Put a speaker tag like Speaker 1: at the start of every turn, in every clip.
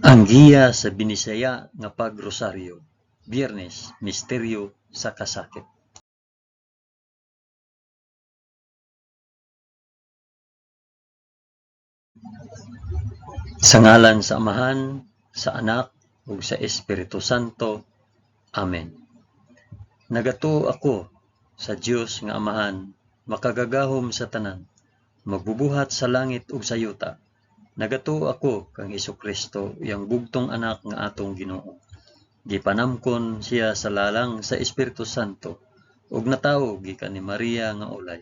Speaker 1: Ang giya sa Binisaya nga Pagrosaryo, Biyernes, Misteryo sa Kasakit. Sa ngalan sa Amahan, sa Anak, ug sa Espiritu Santo. Amen. Nagatuo ako sa Dios nga Amahan, makagagahom sa tanan, magbubuhat sa langit ug sa yuta. Nagatuo ako kang Hesukristo, iyang bugtong anak nga atong Ginoo. Gipanamkon siya sa lalang sa Espiritu Santo, ug natawo gikan ni Maria nga ulay.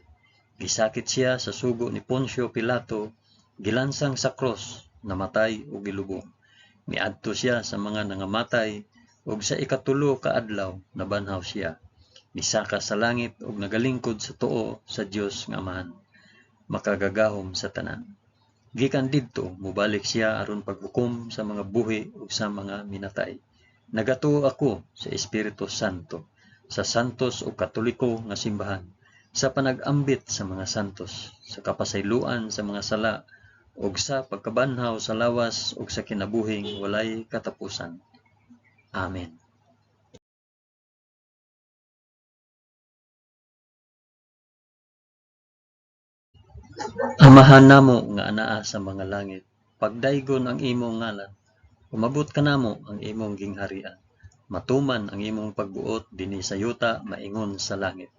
Speaker 1: Gisakit siya sa sugo ni Poncio Pilato, gilansang sa krus, namatay ug gilubong. Miadto siya sa mga nangamatay, ug sa ikatulo ka adlaw nabanhaw siya. Misaka sa langit ug nagalingkod sa tuo sa Dios nga Amahan, makagagahom sa tanan. Gikan didto mobalik siya aron paghukom sa mga buhi ug sa mga minatay. Nagatuo ako sa Espiritu Santo, sa santos ug katoliko nga simbahan, sa panag-ambit sa mga santos, sa kapasayloan sa mga sala, ug sa pagkabanhaw sa lawas ug sa kinabuhing walay katapusan. Amen. Amahan namo nga anaa sa mga langit, pagdaygon ang imong ngalan, umabot kanamo ang imong gingharian. Matuman ang imong pagbuot dinhi sa yuta maingon sa langit.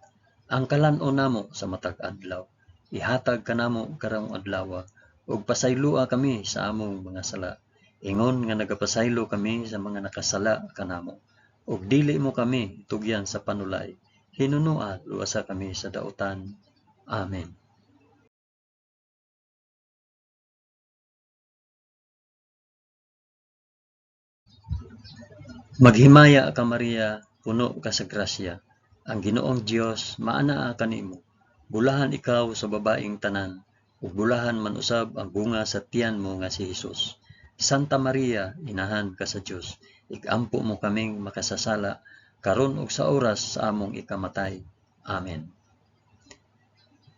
Speaker 1: Ang kalan-on namo sa matag adlaw, ihatag kanamo karong adlawa, ug pasayloa kami sa among mga sala, ingon nga nagapasaylo kami sa mga nakasala kanamo. Ug dili mo kami itugyan sa panulay, hinunoa luwasa kami sa dautan. Amen. Maghimaya ka Maria, puno ka sa grasya. Ang Ginoong Dios maanaa kanimo. Bulahan ikaw sa babaeng tanan, ug bulahan man usab ang bunga sa tiyan mo nga si Hesus. Santa Maria, inahan ka sa Dios, igampo mo kaming makasasala, karon ug sa oras sa among ikamatay. Amen.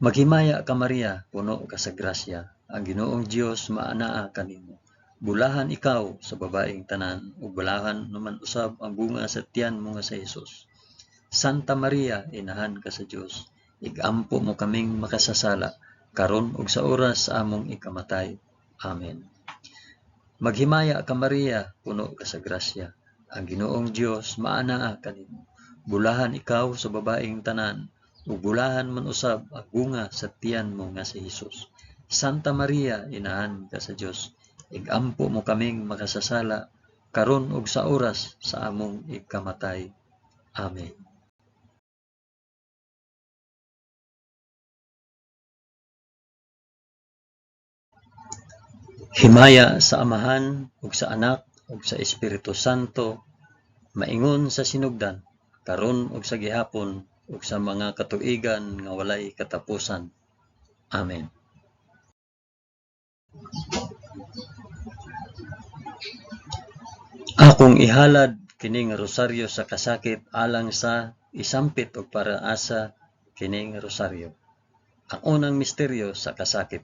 Speaker 1: Maghimaya ka Maria, puno ka sa grasya. Ang Ginoong Dios maanaa kanimo. Bulahan ikaw sa babaeng tanan, ug bulahan naman usab ang bunga sa tiyan mo nga si Hesus. Santa Maria, inahan ka sa Dios, igampo mo kaming makasasala, karon ug sa oras sa among ikamatay. Amen. Maghimaya ka Maria, puno ka sa grasya. Ang Ginoong Dios maanaa kanimo. Bulahan ikaw sa babaeng tanan, ug bulahan man usab ang bunga sa tiyan mo nga si Hesus. Santa Maria, inahan ka sa Dios, igampo mo kaming makasasala, karon ug sa oras sa among ikamatay. Amen. Himaya sa Amahan ug sa Anak ug sa Espiritu Santo, maingon sa sinugdan, karon ug sa gihapon ug sa mga katuigan nga walay katapusan. Amen. Akong ihalad kining rosaryo sa kasakit alang sa isampit og para asa kining rosaryo. Ang unang misteryo sa kasakit,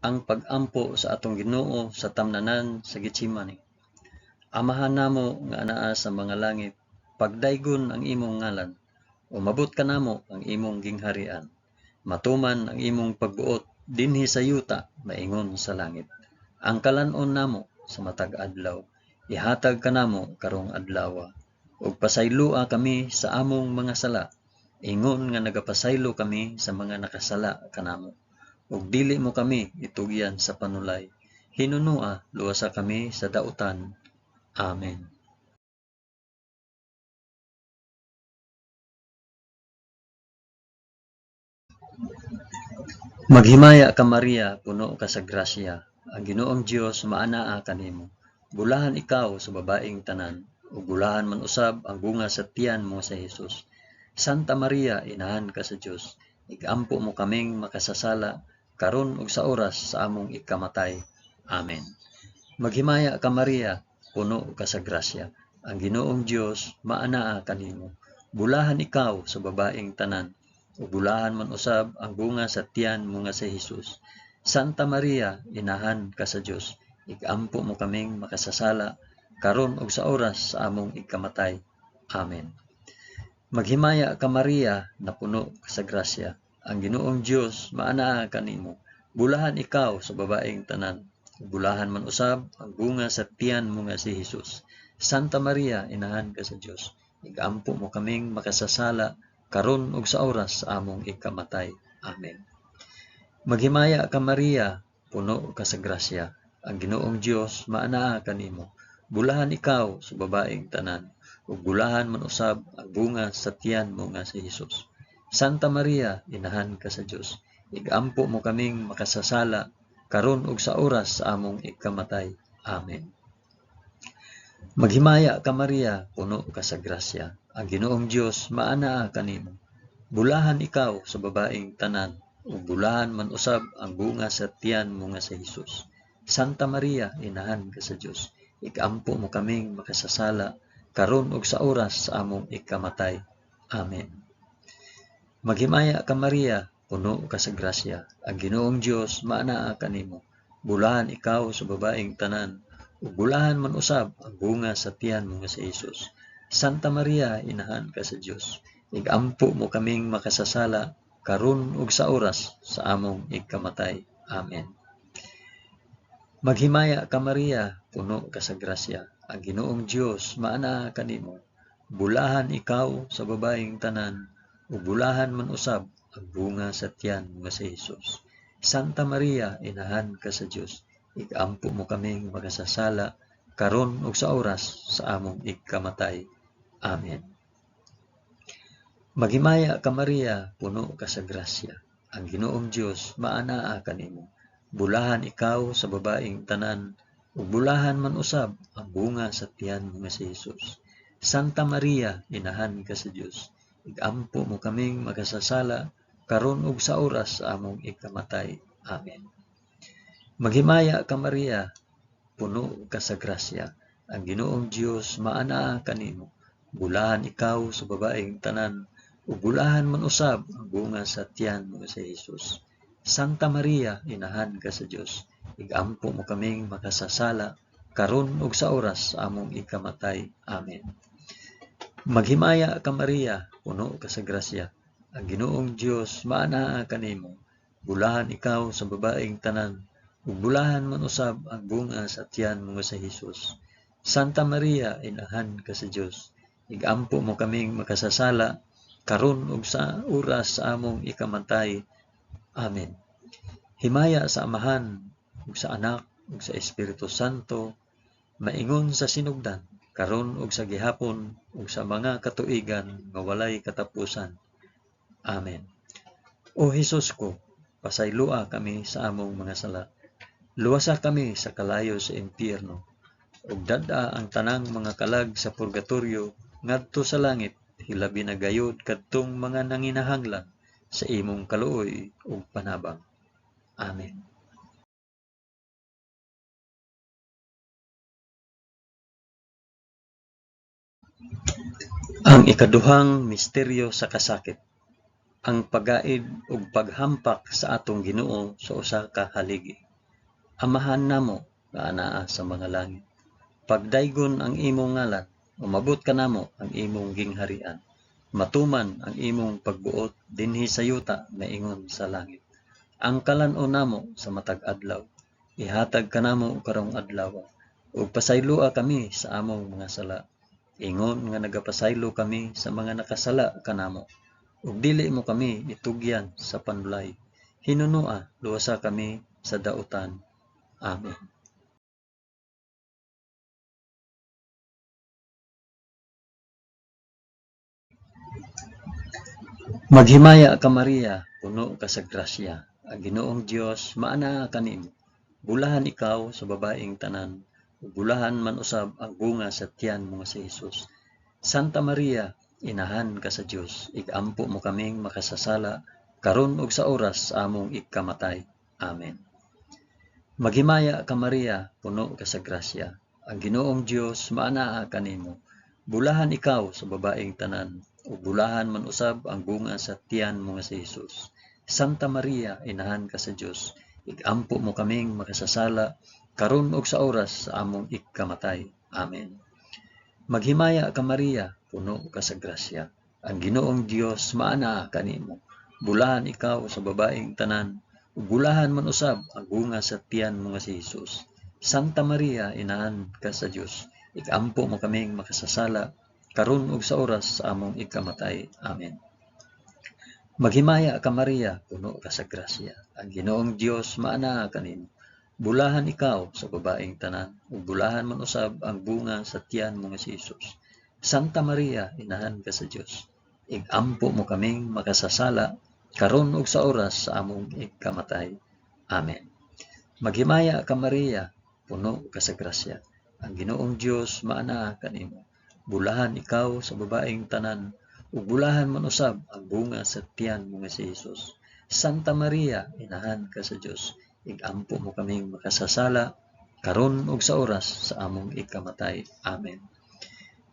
Speaker 1: ang pag-ampo sa atong Ginoo sa tamnanan sa Getsemani. Amahan namo nga anaa sa mga langit, pagdaygon ang imong ngalan, umabot kanamo ang imong gingharian. Matuman ang imong pagbuot dinhi sa yuta maingon sa langit. Ang kalan-on namo sa matag adlaw, ihatag kanamo karong adlawa, ug pasayloa kami sa among mga sala, ingon nga nagapasaylo kami sa mga nakasala kanamo. Ug dili mo kami itugyan sa panulay, hinunoa luwasa kami sa dautan. Amen. Maghimaya ka Maria, puno ka sa grasya. Ang Ginoong Dios maanaa kanimo. Bulahan ikaw sa babaeng tanan, ug bulahan man usab ang bunga sa tiyan mo sa Hesus. Santa Maria, inahan ka sa Dios, igampo mo kaming makasasala, karon ug sa oras sa among ikamatay. Amen. Maghimaya ka Maria, puno ka sa grasya. Ang Ginoong Dios maanaa kanimo. Bulahan ikaw sa babaeng tanan, ug bulahan man usab ang bunga sa tiyan mo nga si Hesus. Santa Maria, inahan ka sa Dios, Igampo mo kaming makasasala, karon ug sa oras sa among ikamatay. Amen. Maghimaya ka Maria, napuno ka sa grasya. Ang Ginoong Dios maanaa kanimo. Bulahan ikaw sa babaeng tanan. Bulahan man usab ang bunga sa tiyan mo nga si Hesus. Santa Maria, inahan ka sa Dios. Igampo mo kaming makasasala, karon ug sa oras sa among ikamatay. Amen. Maghimaya ka Maria, puno ka sa grasya. Ang Ginoong Dios maanaa kanimo. Bulahan ikaw sa babaeng tanan, ug bulahan man usab ang bunga sa tiyan mo nga si Hesus. Santa Maria, inahan ka sa Dios. Igampo mo kaming makasasala, karon ug sa oras sa among ikamatay. Amen. Maghimaya ka Maria, puno ka sa grasya. Ang Ginoong Dios maanaa kanimo. Bulahan ikaw sa babaeng tanan, ug bulahan man usab ang bunga sa tiyan mo nga si Hesus. Santa Maria, inahan ka sa Dios. Igampo mo kaming makasasala, karon ug sa oras sa among ikamatay. Amen. Maghimaya ka Maria, puno ka sa grasya. Ang Ginoong Dios maanaa kanimo. Bulahan ikaw sa babaeng tanan, ug bulahan man usab ang bunga sa tiyan mo nga si Hesus. Santa Maria, inahan ka sa Dios. Igampo mo kaming makasasala, karon ug sa oras sa among ikamatay. Amen. Maghimaya ka Maria, puno ka sa grasya. Ang Ginoong Dios maanaa kanimo. Bulahan ikaw sa babaeng tanan, ug bulahan man usab ang bunga sa tiyan mo nga si Hesus. Santa Maria, inahan ka sa Dios. Igampo mo kaming makasasala, karon ug sa oras sa among ikamatay. Amen. Maghimaya ka Maria, puno ka sa grasya. Ang Ginoong Dios maanaa kanimo. Bulahan ikaw sa babaeng tanan, ug bulahan man usab ang bunga sa tiyan mo nga si Hesus. Santa Maria, inahan ka sa Dios. Igampo mo kaming makasasala, karon ug sa oras sa among ikamatay. Amen. Maghimaya ka Maria, puno ka sa grasya. Ang Ginoong Dios maanaa kanimo. Bulahan ikaw sa babaeng tanan, ug bulahan man usab ang bunga sa tiyan mo nga si Hesus. Santa Maria, inahan ka sa Dios. Igampo mo kaming makasasala, karon ug sa oras sa among ikamatay. Amen. Maghimaya ka Maria, puno ka sa grasya. Ang Ginoong Dios maanaa kanimo. Bulahan ikaw sa babaeng tanan, ug bulahan man usab ang bunga sa tiyan mo nga si Hesus. Santa Maria, inahan ka sa Dios. Igampo mo kaming makasasala, karon ug sa oras sa among ikamatay. Amen. Himaya sa Amahan, ug sa Anak, ug sa Espiritu Santo, maingon sa sinugdan, karon ug sa gihapon, ug sa mga katuigan nga walay katapusan. Amen. O Hesus ko, pasayloa kami sa among mga sala. Luwasa kami sa kalayo sa impyerno, ug dad-a ang tanang mga kalag sa purgatorio ngadto sa langit, hilabi na gayod kadtong mga nanginahanglan sa imong kaluoy ug panabang. Amen. Ang ikaduhang misteryo sa kasakit, ang pagaid ug paghampak sa atong Ginoo sa usa ka haligi. Amahan namo nga anaa sa mga langit. Pagdaygon ang imong ngalan, umabot kanamo ang imong gingharian. Matuman ang imong pagbuot dinhi sa yuta maingon sa langit. Ang kalan-on namo sa matag adlaw, ihatag kanamo karong adlaw, ug pasayloa kami sa among mga sala, ingon nga nagapasaylo kami sa mga nakasala kanamo. Ug dili mo kami itugyan sa panulay, hinunoa luwasa kami sa dautan. Amen. Maghimaya ka Maria, puno ka sa grasya. Ang Ginoong Dios maanaa kanimo. Bulahan ikaw sa babaeng tanan, ug bulahan man usab ang bunga sa tiyan mo nga si Hesus. Santa Maria, inahan ka sa Dios, igampo mo kaming makasasala, karon ug sa oras sa among ikamatay. Amen. Maghimaya ka Maria, puno ka sa grasya. Ang Ginoong Dios maanaa kanimo. Bulahan ikaw sa babaeng tanan, ug bulahan man usab ang bunga sa tiyan mo nga si Hesus. Santa Maria, inahan ka sa Dios, igampo mo kaming makasasala, karon ug sa oras sa among ikamatay. Amen. Maghimaya ka Maria, puno ka sa grasya. Ang Ginoong Dios maanaa kanimo. Bulahan ikaw sa babaeng tanan, ug bulahan man usab ang bunga sa tiyan mo nga si Hesus. Santa Maria, inahan ka sa Dios, ikampo mo kaming makasasala, karon ug sa oras sa among ikamatay. Amen. Maghimaya ka Maria, puno ka sa grasya. Ang Ginoong Dios maanaa kanimo. Bulahan ikaw sa babaeng tanan, ug bulahan man usab ang bunga sa tiyan mo nga si Hesus. Santa Maria, inahan ka sa Dios, igampo mo kaming makasasala, karon ug sa oras sa among ikamatay. Amen. Maghimaya ka Maria, puno ka sa grasya. Ang Ginoong Dios maanaa kanimo. Bulahan ikaw sa babaeng tanan, ug bulahan man usab ang bunga sa tiyan mo nga si Hesus. Santa Maria, inahan ka sa Dios, igampo mo kaming makasasala, karon ug sa oras sa among ikamatay. Amen.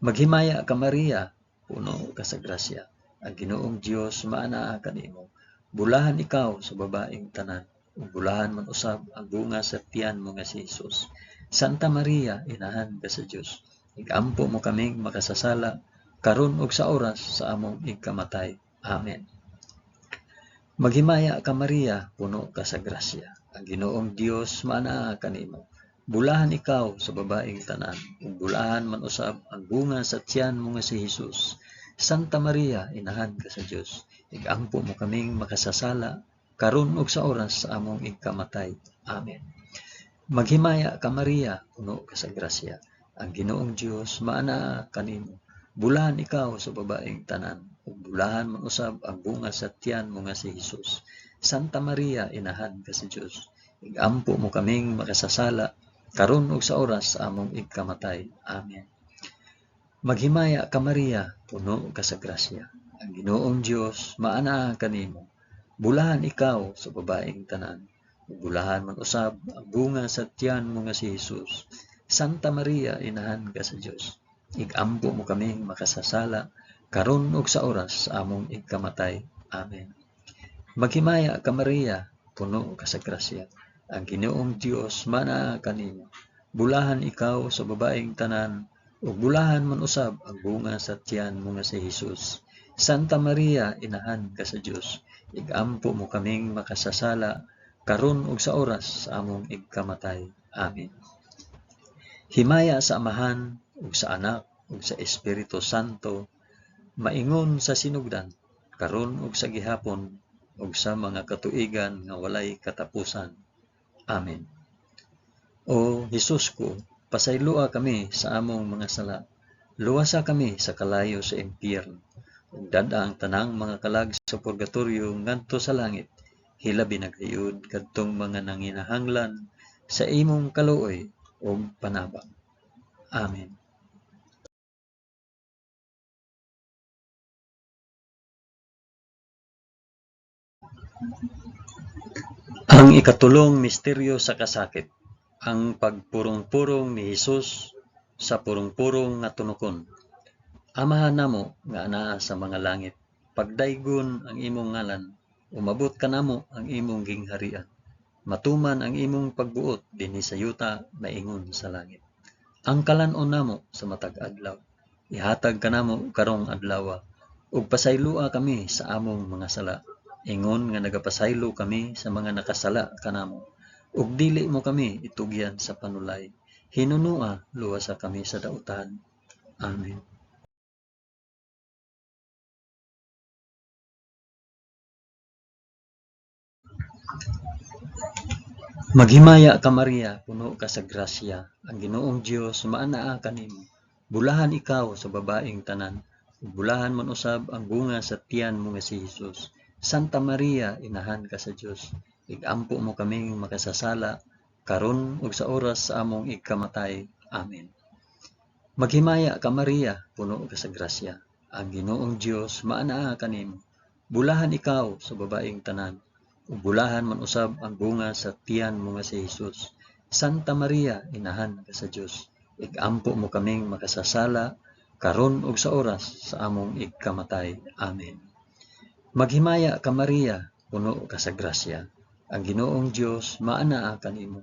Speaker 1: Maghimaya ka Maria, puno ka sa grasya. Ang Ginoong Dios maanaa kanimo. Bulahan ikaw sa babaeng tanan, ug bulahan man usab ang bunga sa tiyan mo nga si Hesus. Santa Maria, inahan ka sa Dios, igampo mo kaming makasasala, karon ug sa oras sa among ikamatay. Amen. Maghimaya ka Maria, puno ka sa grasya. Ang Ginoong Dios maanaa kanimo. Bulahan ikaw sa babaeng tanan, ug bulahan man usab ang bunga sa tiyan mo nga si Hesus. Santa Maria, inahan ka sa Dios, igampo mo kaming makasasala, karon ug sa oras sa among ikamatay. Amen. Maghimaya ka Maria, puno ka sa grasya. Ang Ginoong Dios maanaa kanimo. Bulahan ikaw sa babaeng tanan, ug bulahan man usab ang bunga sa tiyan mo nga si Hesus. Santa Maria, inahan ka sa Dios, igampo mo kaming makasasala, karon ug sa oras sa among ikamatay. Amen. Maghimaya ka Maria, puno ka sa grasya. Ang Ginoong Dios maanaa kanimo. Bulahan ikaw sa babaeng tanan, ug bulahan man usab ang bunga sa tiyan mo nga si Hesus. Santa Maria, inahan ka sa Dios, igampo mo kaming makasasala, karon ug sa oras sa among ikamatay. Amen. Maghimaya ka Maria, puno ka sa grasya. Ang Ginoong Dios maanaa kanimo. Bulahan ikaw sa babaeng tanan, ug bulahan man usab ang bunga sa tiyan mo nga si Hesus. Santa Maria, inahan ka sa Dios, igampo mo kaming makasasala, karon ug sa oras sa among ikamatay. Amen. Himaya sa Amahan, ug sa Anak, ug sa Espiritu Santo, maingon sa sinugdan, karon ug sa gihapon, ug sa mga katuigan nga walay katapusan. Amen. O Hesus ko, pasayloa kami sa among mga sala. Luwasa kami sa kalayo sa impyerno. Ug dad-a ang tanang mga kalag sa purgatorio ngadto sa langit. Hilabi na gayud kadtong mga nanginahanglan sa imong kaluoy ug panabang. Amen. Ang ikatulong misteryo sa kasakit, ang pagpurong-purong ni Hesus sa purong-purong nga tunokon. Amahan namo nga anaa sa mga langit, pagdaygon ang imong ngalan, umabot kanamo ang imong gingharian. Matuman ang imong pagbuot dinhi sa yuta maingon sa langit. Ang kalan-on namo sa matag adlaw, ihatag kanamo karong adlawa, ug pasayloa kami sa among mga sala, ingon nga nagapasaylo kami sa mga nakasala kanamo. Ug dili mo kami itugyan sa panulay, hinunua luwasa kami sa dautan. Amen. Maghimaya ka Maria, puno ka sa grasya, ang Ginoong Dios maanaa kanimo. Bulahan ikaw sa babaeng tanan, ug bulahan man usab ang bunga sa tiyan mo nga si Hesus. Santa Maria, inahan ka sa Dios, igampo mo kaming makasasala, karon ug sa oras sa among ikamatay. Amen. Maghimaya ka Maria, puno ka sa grasya, ang Ginoong Dios maanaa kanimo. Bulahan ikaw sa babaeng tanan, ug bulahan man usab ang bunga sa tiyan mo nga si Hesus. Santa Maria, inahan ka sa Dios, igampo mo kaming makasasala, karon ug sa oras sa among ikamatay. Amen. Maghimaya ka Maria, puno ka sa grasya, ang Ginoong Dios maanaa kanimo.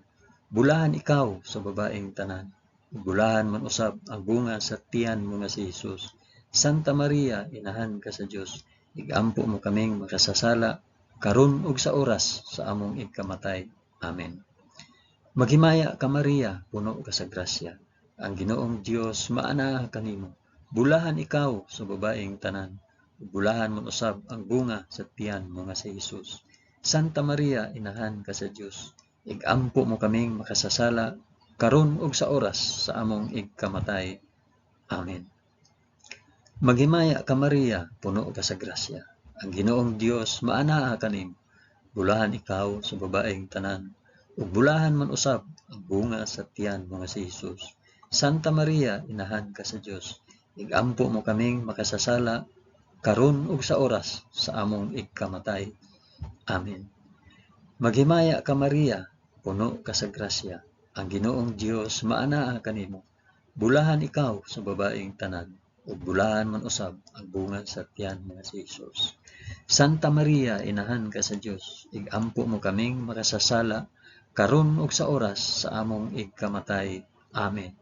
Speaker 1: Bulahan ikaw sa babaeng tanan, ug bulahan man usab ang bunga sa tiyan mo nga si Hesus. Santa Maria, inahan ka sa Dios, igampo mo kaming makasasala, karon ug sa oras sa among igkamatay. Amen. Maghimaya ka Maria, puno ka sa grasya. Ang Ginoong Dios maanaa kanimo. Bulahan ikaw sa babaeng tanan, ug bulahan man usab ang bunga sa tiyan mo nga si Hesus. Santa Maria, inahan ka sa Dios, igampo mo kaming makasasala, karon ug sa oras sa among igkamatay. Amen. Maghimaya ka Maria, puno ka sa grasya. Ang Ginoong Dios maanaa kanimo. Bulahan ikaw sa babaeng tanan, ug bulahan man usab ang bunga sa tiyan mo nga si Hesus. Santa Maria, inahan ka sa Dios, igampo mo kaming makasasala, karon ug sa oras sa among igkamatay. Amen. Maghimaya ka Maria, puno ka sa grasya. Ang Ginoong Dios maanaa kanimo. Bulahan ikaw sa babaeng tanan, ug bulahan man usab ang bunga sa tiyan mo nga si Hesus. Santa Maria, inahan ka sa Dios, igampo mo kaming makasasala, karon ug sa oras sa among igkamatay. Amen.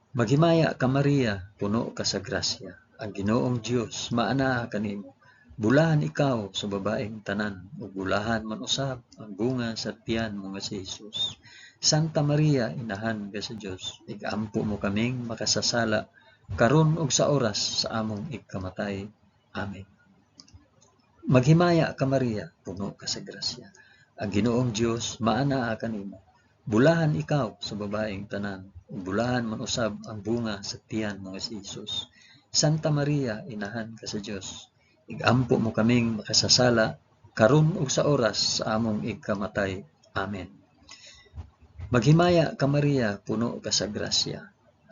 Speaker 1: Maghimaya ka Maria, puno ka sa grasya. Ang Ginoong Dios maanaa kanimo. Bulahan ikaw sa babaeng tanan, ug bulahan man usab ang bunga sa tiyan mo nga si Hesus. Santa Maria, inahan ka sa Dios, igampo mo kaming makasasala, karon ug sa oras sa among igkamatay. Amen. Maghimaya ka Maria, puno ka sa grasya. Ang Ginoong Dios maanaa kanimo. Bulahan ikaw sa babaeng tanan, ug bulahan man usab ang bunga sa tiyan mo nga si Hesus. Santa Maria, inahan ka sa Dios, igampo mo kaming makasasala, karon ug sa oras sa among igkamatay. Amen. Maghimaya ka Maria, puno ka sa grasya.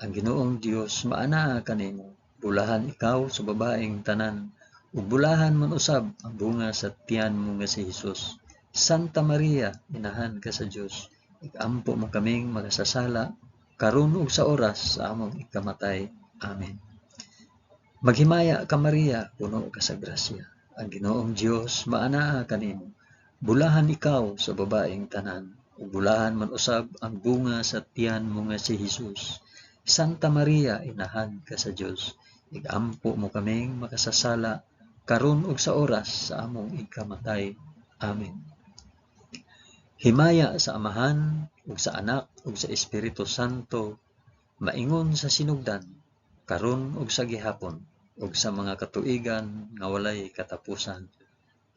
Speaker 1: Ang Ginoong Dios maanaa kanimo. Bulahan ikaw sa babaeng tanan, ug bulahan man usab ang bunga sa tiyan mo nga si Hesus. Santa Maria, inahan ka sa Dios, igampo mo kaming makasasala, karon ug sa oras sa among igkamatay. Amen. Maghimaya ka Maria, puno ka sa grasya. Ang Ginoong Dios maanaa kanimo. Bulahan ikaw sa babaeng tanan, ug bulahan man usab ang bunga sa tiyan mo nga si Hesus. Santa Maria, inahan ka sa Dios, igampo mo kaming makasasala, karon ug sa oras sa among igkamatay. Amen. Himaya sa Amahan, ug sa Anak, ug sa Espiritu Santo, maingon sa sinugdan, karon ug sa gihapon, ug sa mga katuigan nga walay katapusan.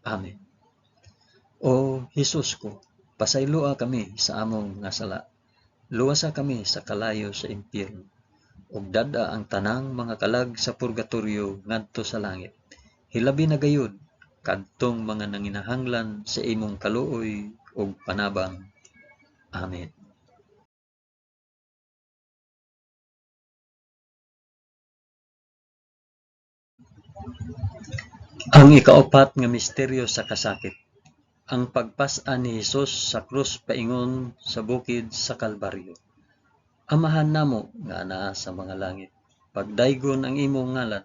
Speaker 1: Amen. O Hesus ko, pasayloa kami sa among mga sala. Luwasa kami sa kalayo sa impyerno, ug dad-a ang tanang mga kalag sa purgatorio ngadto sa langit. Hilabi na gayud kadtong mga nanginahanglan sa imong kaluoy ug panabang. Amen. Ang ikaupat nga misteryo sa kasakit, ang pagpas-an ni Hesus sa krus paingon sa bukid sa Kalbaryo. Amahan namo nga anaa sa mga langit, pagdaygon ang imong ngalan,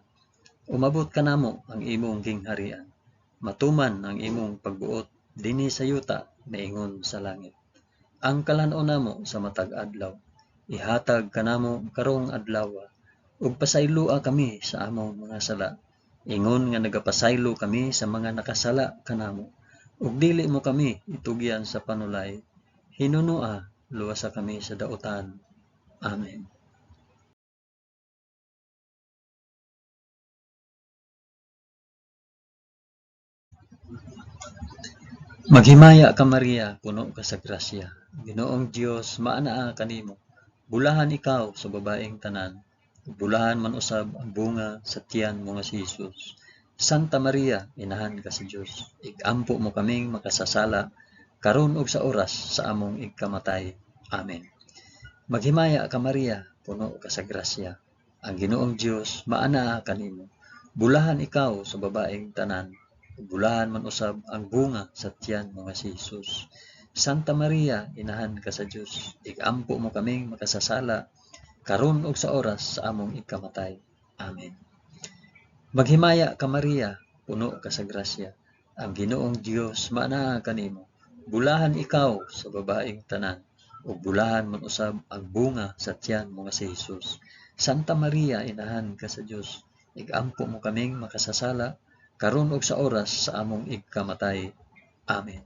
Speaker 1: umabot kanamo ang imong gingharian, matuman ang imong pagbuot dinhi sa yuta maingon sa langit. Ang kalan-on namo sa matag adlaw, ihatag kanamo karong adlaw, ug pasayloa kami sa among mga sala, ingon nga nagapasaylo kami sa mga nakasala kanamo, ug dili mo kami itugyan sa panulay, hinunoa luwasa kami sa dautan. Amen. Maghimaya ka Maria, puno ka sa grasya. Ginoong Dios maanaa kanimo. Bulahan ikaw sa babaeng tanan, ug bulahan man usab ang bunga sa tiyan mo nga si Hesus. Santa Maria, inahan ka sa Dios, igampo mo kaming makasasala, karon ug sa oras sa among igkamatay. Amen. Maghimaya ka Maria, puno ka sa grasya. Ang Ginoong Dios maanaa kanimo. Bulahan ikaw sa babaeng tanan, ug bulahan man usab ang bunga sa tiyan mo nga si Hesus. Santa Maria, inahan ka sa Dios, igampo mo kaming makasasala, karon ug sa oras sa among igkamatay. Amen. Maghimaya ka Maria, puno ka sa grasya. Ang Ginoong Dios maanaa kanimo. Bulahan ikaw sa babaeng tanan, ug bulahan man usab ang bunga sa tiyan mo nga si Hesus. Santa Maria, inahan ka sa Dios, igampo mo kaming makasasala, karon ug sa oras sa among igkamatay. Amen.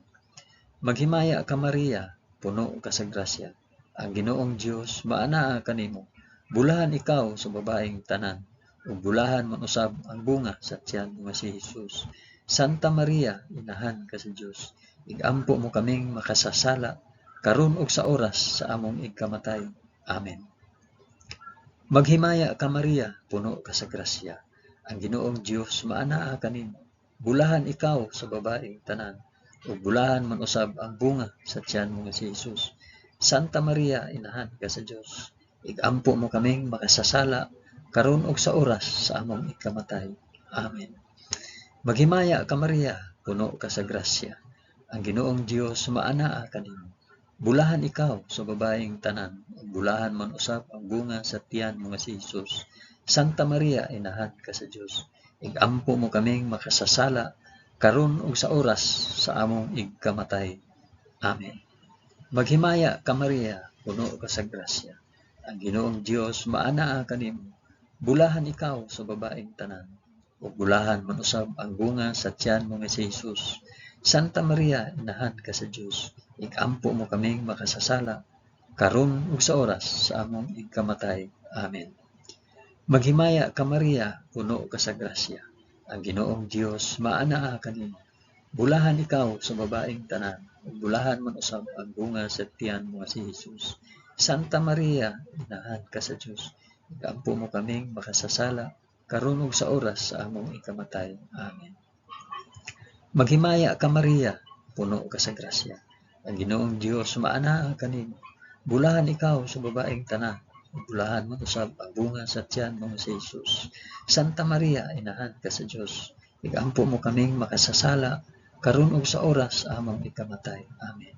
Speaker 1: Maghimaya ka Maria, puno ka sa grasya. Ang Ginoong Dios maanaa kanimo. Bulahan ikaw sa babaeng tanan, ug bulahan man usab ang bunga sa tiyan mo nga si Hesus. Santa Maria, inahan ka sa Dios, igampo mo kaming makasasala, karon ug sa oras sa among igkamatay. Amen. Maghimaya ka Maria, puno ka sa grasya. Ang Ginoong Dios maanaa kanimo. Bulahan ikaw sa babaeng tanan, ug bulahan man usab ang bunga sa tiyan mo nga si Hesus. Santa Maria, inahan ka sa Dios, igampo mo kaming makasasala, karon ug sa oras sa among ikamatay. Amen. Maghimaya ka Maria, puno ka sa grasya. Ang Ginoong Dios maanaa kanimo. Bulahan ikaw sa babaeng tanan, ug bulahan man usab ang bunga sa tiyan mo nga si Hesus. Santa Maria, inahan ka sa Dios, igampo mo kaming makasasala, karon ug sa oras sa among igkamatay. Amen. Maghimaya ka Maria, puno ka sa grasya. Ang Ginoong Dios maanaa kanimo. Bulahan ikaw sa babaeng tanan, ug bulahan man usab ang bunga sa tiyan mo nga si Hesus. Santa Maria, inahan ka sa Dios, igampo mo kaming makasasala, karon ug sa oras sa among igkamatay. Amen. Maghimaya ka Maria, puno ka sa grasya. Ang Ginoong Dios maanaa kanimo. Bulahan ikaw sa babaeng tanan, ug bulahan man usab ang bunga sa tiyan mo nga si Hesus. Santa Maria, inahan ka sa Dios, igampo mo kaming makasasala, karon ug sa oras sa among ikamatay. Amen. Maghimaya ka Maria, puno ka sa grasya. Ang Ginoong Dios maanaa kanimo. Bulahan ikaw sa babaeng tanan, ug bulahan man usab ang bunga sa tiyan mo nga si Hesus. Santa Maria, inahan ka sa Dios, igampo mo kaming makasasala, karon ug sa oras sa among ikamatay. Amen.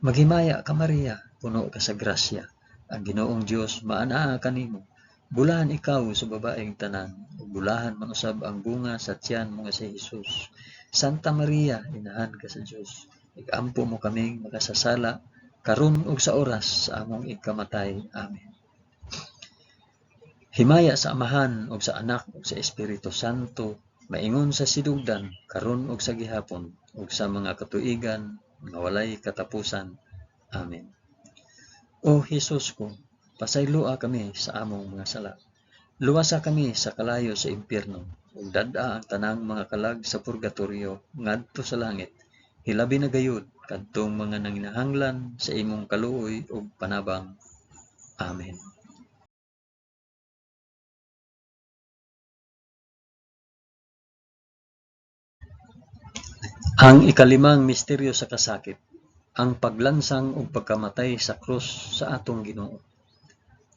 Speaker 1: Maghimaya ka Maria, puno ka sa grasya. Ang Ginoong Dios maanaa kanimo. Bulahan ikaw sa babaeng tanan, ug bulahan man usab ang bunga sa tiyan mo nga si Hesus. Santa Maria, inahan ka sa Dios, igampo mo kaming makasasala, karon ug sa oras sa among ikamatay. Amen. Himaya sa Amahan ug sa Anak ug sa Espiritu Santo, maingon sa sinugdan, karon ug sa gihapon, ug sa mga katuigan nga walay katapusan. Amen. O Hesus ko, pasayloa kami sa among mga sala. Luwasa kami sa kalayo sa impyerno, ug dad-a ang tanang mga kalag sa purgatorio ngadto sa langit, hilabi na gayud kadtong mga nanginahanglan sa imong kaluoy ug panabang. Amen. Ang ikalimang misteryo sa kasakit, ang paglansang ug pagkamatay sa krus sa atong Ginoo.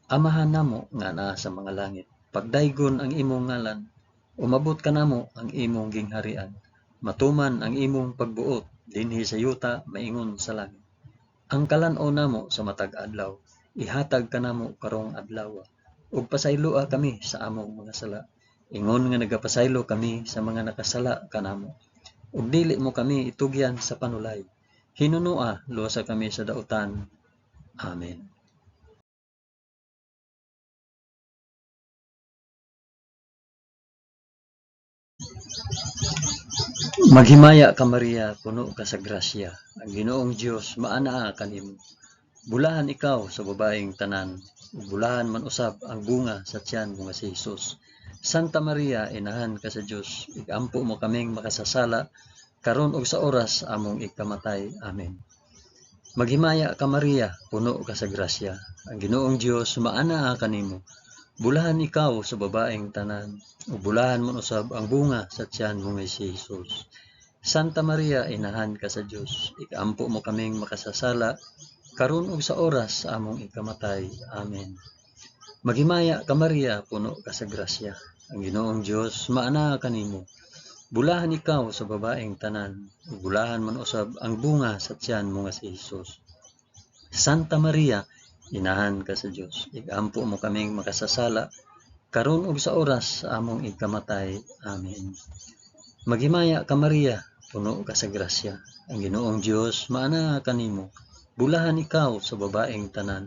Speaker 1: Amahan namo nga naa sa mga langit, pagdaygon ang imong ngalan, umabot kanamo ang imong gingharian, matuman ang imong pagbuot dinhi sa yuta maingon sa langit. Ang kalan-on namo sa matag adlaw, ihatag kanamo karong adlaw, ug pasayloa kami sa among mga sala, ingon nga nagapasaylo kami sa mga nakasala kanamo. Ug dili mo kami itugyan sa panulay, hinunua luwasa kami sa dautan. Amen. Maghimaya ka Maria, puno ka sa grasya. Ang Ginoong Dios maanaa kanimo. Bulahan ikaw sa babaeng tanan, ug bulahan man usab ang bunga sa tiyan mo nga si Hesus. Santa Maria, inahan ka sa Dios, igampo mo kaming makasasala, karon ug sa oras among ikamatay. Amen. Maghimaya ka Maria, puno ka sa grasya. Ang Ginoong Dios maanaa kanimo. Bulahan ikaw sa babaeng tanan, ug bulahan man usab ang bunga sa tiyan mo nga si Hesus. Santa Maria, inahan ka sa Dios, ikampo mo kaming makasasala, karon ug sa oras sa among ikamatay. Amen. Maghimaya ka Maria, puno ka sa grasya. Ang Ginoong Dios maanaa kanimo. Bulahan ikaw sa babaeng tanan, ug bulahan man usab ang bunga sa tiyan mo nga si Hesus. Santa Maria, inahan ka sa Dios, igampo mo kaming makasasala, karon ug sa oras sa among ikamatay. Amen. Maghimaya ka Maria, puno ka sa grasya. Ang Ginoong Dios maanaa kanimo. Bulahan ikaw sa babaeng tanan,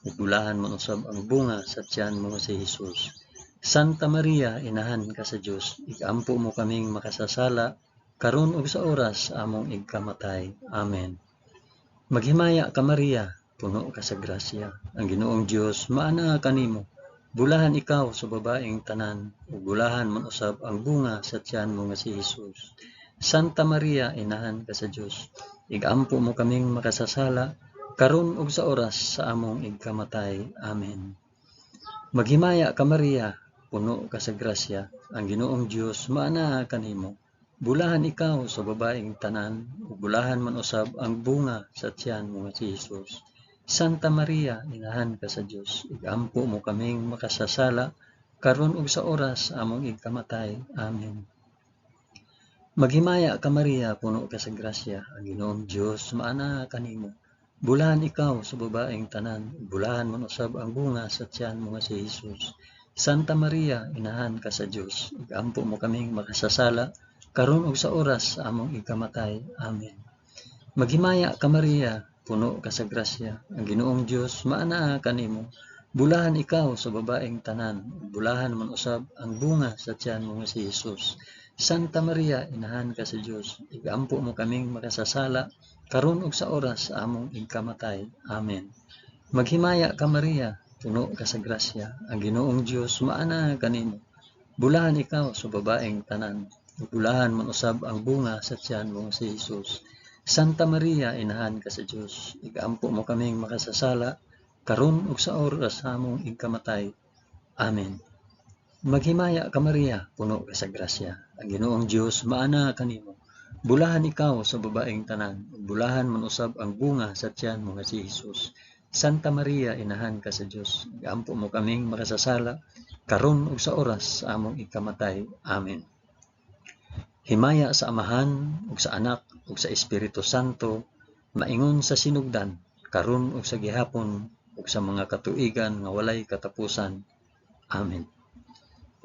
Speaker 1: ug bulahan man usab ang bunga sa tiyan mo nga si Hesus. Santa Maria, inahan ka sa Dios, igampo mo kaming makasasala, karon ug sa oras sa among igkamatay. Amen. Maghimaya ka Maria, puno ka sa grasya, ang Ginoong Dios maanaa kanimo. Bulahan ikaw sa babaeng tanan, ug bulahan man usab ang bunga sa tiyan mo nga si Hesus. Santa Maria, inahan ka sa Dios, igampo mo kaming makasasala, karon ug sa oras sa among igkamatay. Amen. Maghimaya ka Maria, puno ka sa grasya, ang Ginoong Dios maanaa kanimo. Bulahan ikaw sa babaeng tanan, ug bulahan man usab ang bunga sa tiyan mo nga si Hesus. Santa Maria, inahan ka sa Dios, igampo mo kaming makasasala, karon ug sa oras sa among igkamatay. Amen. Maghimaya ka Maria, puno ka sa grasya, ang Ginoong Dios maanaa kanimo. Bulahan ikaw sa babaeng tanan, ug bulahan man usab ang bunga sa tiyan mo nga si Hesus. Santa Maria, inahan ka sa Dios, igampo mo kaming makasasala, karon ug sa oras sa among igkamatay. Amen. Maghimaya ka Maria, puno ka sa grasya, ang Ginoong Dios maanaa kanimo. Bulahan ikaw sa babaeng tanan, ug bulahan man usab ang bunga sa tiyan mo nga si Hesus. Santa Maria, inahan ka sa Dios, igampo mo kaming makasasala, karon ug sa oras sa among igkamatay. Amen. Maghimaya ka Maria, puno ka sa grasya, ang Ginoong Dios maanaa kanimo. Bulahan ikaw sa babaeng tanan, ug bulahan man usab ang bunga sa tiyan mo nga si Hesus. Santa Maria, inahan ka sa Dios, igampo mo kaming makasasala, karon ug sa oras sa among igkamatay. Amen. Maghimaya ka Maria, puno ka sa grasya, ang Ginoong Dios maanaa kanimo. Bulahan ikaw sa babaeng tanan, ug bulahan man usab ang bunga sa tiyan mo nga si Hesus. Santa Maria, inahan ka sa Dios, igampo mo kaming makasasala, karon ug sa oras sa among igkamatay. Amen. Himaya sa Amahan ug sa Anak ug sa Espiritu Santo, maingon sa sinugdan, karon ug sa gihapon ug sa mga katuigan nga walay katapusan. Amen.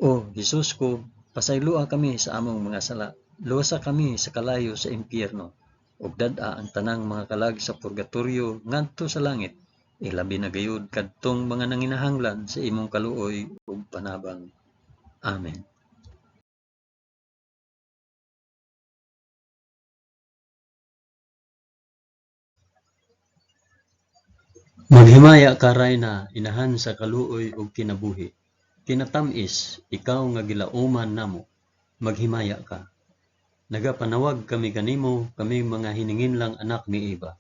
Speaker 1: O Hesus ko, pasayloa kami sa among mga sala, luwasa kami sa kalayo sa impyerno, ug dad-a ang tanang mga kalag sa purgatorio ngadto sa langit, ilabi na gayud kadtong mga nanginahanglan sa imong kaluoy ug panabang. Amen. Maghimaya ka Rayna, inahan sa kaluoy ug kinabuhi. Kinatam-is, ikaw nga gilauman namo, maghimaya ka. Nagapanawag kami kanimo, kaming mga hininginlang anak ni Eva.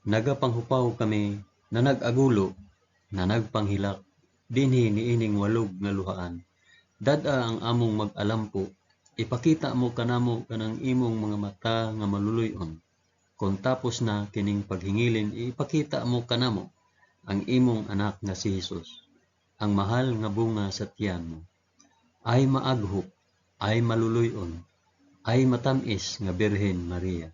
Speaker 1: Nagapanghupaw kami, nanag-agulo, nanagpanghilak, dinhi niining walog nga luhaan. Dad-a ang among mag-alampo, ipakita mo kanamo kanang imong mga mata nga maluluy-on. Kon tapos na kining paghingilin, ipakita mo kanamo ang imong anak nga si Hesus, ang mahal nga bunga sa tiyan mo. Ay maaghop, ay maluluy-on, ay matam-is nga Birhen Maria.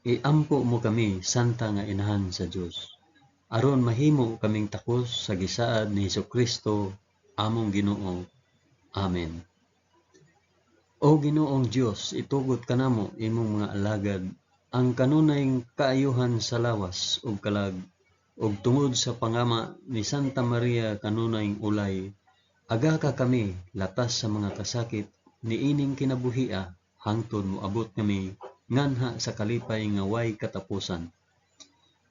Speaker 1: Iampo mo kami, Santa nga Inahan sa Dios, aron mahimo kaming takos sa gisaad ni Hesukristo among Ginoo. Amen. O Ginoong Dios, itugot kanamo imong mga alagad ang kanunay kaayuhan sa lawas ug kalag, ug tungod sa pangama ni Santa Maria kanunay ulay, agaka kami latas sa mga kasakit niining kinabuhia hangtod moabot kami nganha sa kalipay nga way katapusan.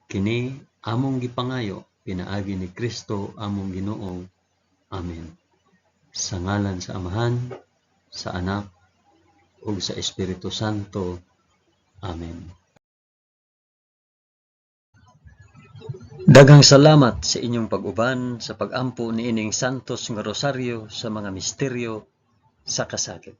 Speaker 1: Kini among gipangayo pinaagi ni Kristo among Ginoo. Amen. Sa ngalan sa Amahan, sa Anak, ug sa Espiritu Santo. Amen. Daghang salamat sa inyong pag-uban sa pag-ampo niining Santos nga Rosaryo sa mga misteryo sa kasakit.